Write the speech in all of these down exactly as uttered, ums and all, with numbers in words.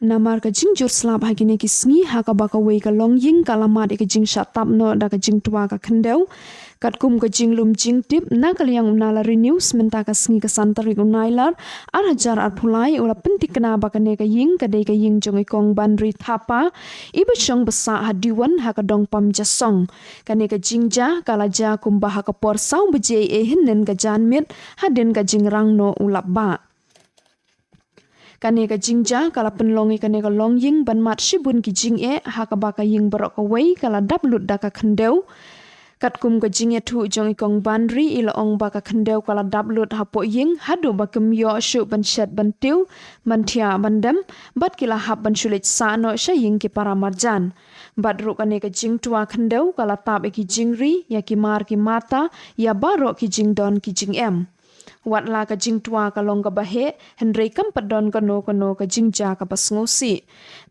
Namar ka jingjur slap ha kine ki sngi ha kaba kawei ka longïing ka la mad ïa ka jingshah tap noh da ka jingtwa ka khyndew. Katkum ka jinglum jingtip na ka liang u Nalari News mynta ka sngi ka san tarik u Nailar ar hajar arphew lai u la pynthikna ba kane ka ïing ka dei ka ïing jong i Kong Banri Thapa iba shong ba sah ha Diwan ha ka dong Pamjasong. Kane ka jingjia ka la jia kumba ha ka por saw baje eh hynnin ka janmiet hadien ka jingrang noh u lapbah. Kane ka jingjia ka la pynlong ïa kane ka longïing ban mad shibun ki jingeh ha kaba ka ïing baroh kawei ka la dap lut da ka khyndew. Katkum ka jingïathuh jong i Kong Banri i la ong ba ka khyndew ka la dap lut hapoh ïing haduh ba kim ïoh shuh ban shet ban tiew ban thiah ban dem bad ki la hap ban shu leit sah noh sha ïing ki para marjan. Bad ruh kane ka jingtwa khyndew ka la tap ïa ki jingri ïa ki mar ki mata ïa baroh ki jingdon ki jingem. Wat la ka jingtwa ka long kaba heh hynrei kam pat don kano kano ka jingjia kaba sngewsih.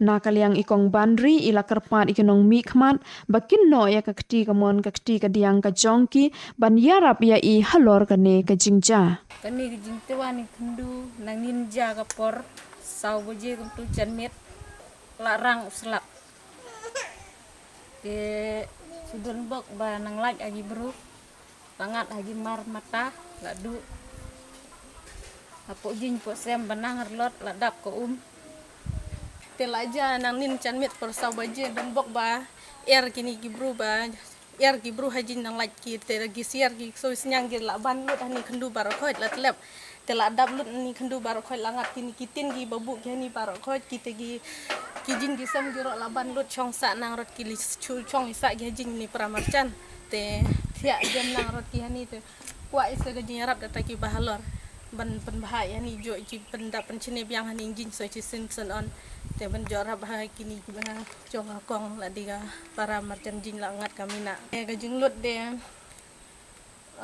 Na ka liang i Kong Banri i la kyrpad ïa ki nongmihkhmat ba kin noh ïa ka kti kamon ka kti kadiang ka jong ki ban ïarap ïa i halor kane ka jingjia. Kane ka jingtwa ne khyndew nangnin jia ka por saw baje kumtu janmiet la rang u slap. Te shu don bok ba nang lait ha ki bru la ngat ha ki mar mata la duh hapoh jing poh sem ba nang rlot la dap ka um. Te la jia nangnin janmiet por saw baje don bok ba er kine ki bru ba er ki bru ha jing nang lait ki te ki siar ki soi sniang ki la ban lut hani khyndew baroh khoit la tlep. Te la dap lut ni khyndew baroh khoit la ngat kine ki tin ki babu ki hani baroh khoit ki te ki ki jing ki sem ki roh la ban lut chong sah nang rot ki li chu chong i sah ki ha jing ni para marjan. Te thiah jem nang rot ki hani te kwah i sa ka jing rap da ta ki bahalor ban pynbha ïa hani jo i chi pynda pynchine biang hani jing soi chi sin san on. Te ban jo rap ha kine ki ba chong ha kong la di ka para marjan jing la ngat ka mina. Te ka jinglut de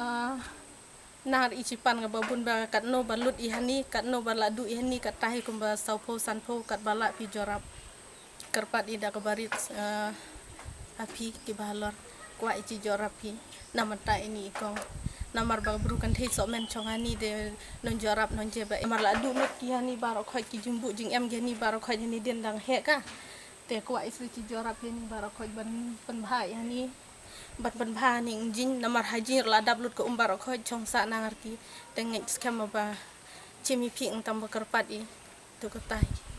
ah, nar i chi pan kaba bun ba katno ba lut i hani katno ba la duh i hani kat tahi kumba saw phew san phew kat ba la phi jorap. Kyrpad i da kaba rit ah, ha phi ki bahalor kwah i chi jorap phi. Namar ta ini i kong namar ba bru kan thei so men chong hani de non jorap non je ba mar la duh lut ki hani baroh khoit ki jingbu jingem ki hani baroh khoit hani den dang heh ka. Te kwah i sa chi jorap i hani baroh khoit ban pynbha i hani. Ban pynbha ni jing namar ha jing la dap lut ka um baroh khoit chong sah nang rki. Te ngeit skhem ba chim i phi ngtam ba kyrpad i. Tu kata hi.